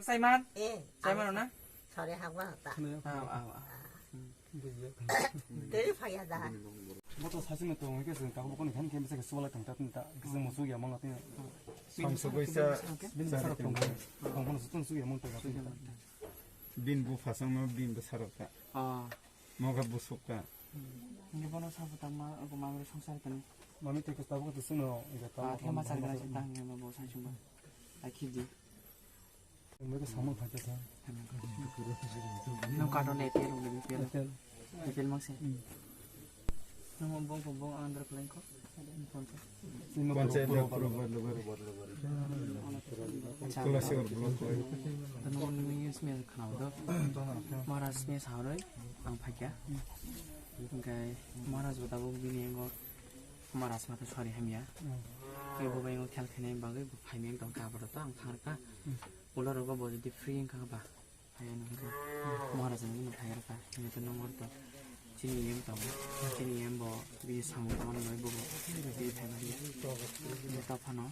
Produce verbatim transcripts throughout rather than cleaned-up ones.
Saiman? Eh, Saiman na? Sore hagwa ta. Aw, aw, aw. Bujiya. Teri phaya da. Moto sasi me to ke se ka ko ni khan ke se suwala tang ta ta ke se mo su ya mang ta. Sam su bai sa. Bin sa tong. Tong mo su tong su ya mang ta. Bin bu phasang no bin bu sarok ta. Ah. Moga busuk ta. Ni bono sabu ta ma ko ma songsar tani. Mami te ke tabu ke suno ida ta. Ah, thema chal gana ta ni mo bo sai chumba. Akhi di. Nwng kato na A P L wngwi B P L? A P L. A P L mang se. Nwng bong bong bong andro khlaikho. Panchayat block. Acha. Block. Nwng nini simi khwnao do. Maharaj simi sauroi ang phaikya. Hingkai Maharaj bo tabuk bini engo Maharaj ma to sori hamya. Khe bo bai engo khel khainai bagwi bo phaimya tong ka boro to ang thar ka. Ulo rogo bo jodi free wngkha ba, phai ano hwnkhe Maharaj ni no phai rwkha. Hwnkhe to nongor to chini em tongo. Chini em bo bini samung tangmani bagwi bobo bini phai manliya. Hwnkhe to phano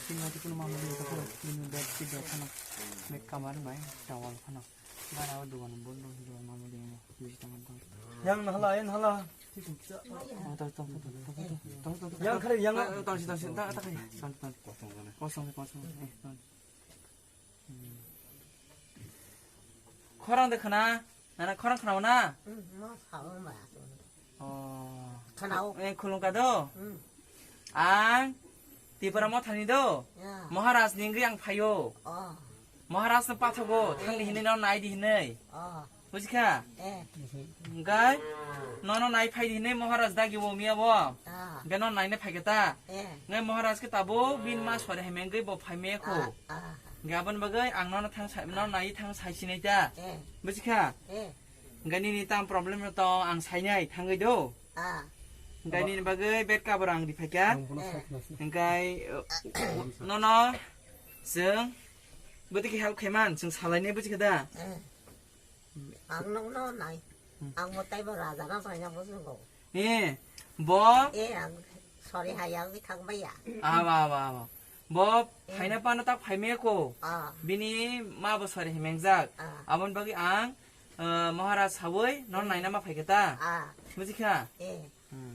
chini bagwi kuno mamung tongkha, bini bed sheet rok phano, bed cover bai towel phano. Gara o dogan bondo hinwi mamung tongo, bisi tongmani tong. Yang nahala, yang nahala. Oh, tong, tong, tong. Yang khare, yang. Ah, tong si, tong si, ta, ta khai. Tong, tong. Kosong, kosong, eh, tong. Khorang de khna, nana khorang khna na? Hmm, ma sao ma. Oh. Khna o. Eh, khulung ka do? Hmm. Ang Tipra Mothani do. Ya. Maharaj ni wngwi ang phaio. Oh. Maharaj no pathogo, thang di hinwi no nai di hinwi. Oh. Bujikha? Eh. Hingkai nono nai phai di hinwi Maharaj dagi bo miya bo. Ah. Hingkai nono naina phai khe ta. Eh. Hingkai Maharaj khe tabuk bini ma sori hai mengwi bo phai me kho. Ah, ah. Hingkai aboni bagwi ang nono thang sai, nono nai thang sai sinai ta. Eh. Bujikha? Eh. Hingkai nini tam problem no tong ang sainai thangwi do. Ah. Hingkai nini bagwi bed cover ang ri phai kha. Eh. Hingkai, uh, nono chwng bwtwi khe help khai man, chwng salai nai bujikha da? Eh. Ang nokno nai. Hmm. Ang mwtai bo raja no saina bujungo. Eh, bo? Eh, ang sori hai ang thang baiya. Abo, abo, abo. Bo eh. Phaina pano tak phai me ko. Ah. Bini ma bo sori hai mengjak. Ah. Aboni bagwi ang, eh, Maharaj sawi non naina ma phai khe ta. Ah. Bujikha? Eh. Hmm.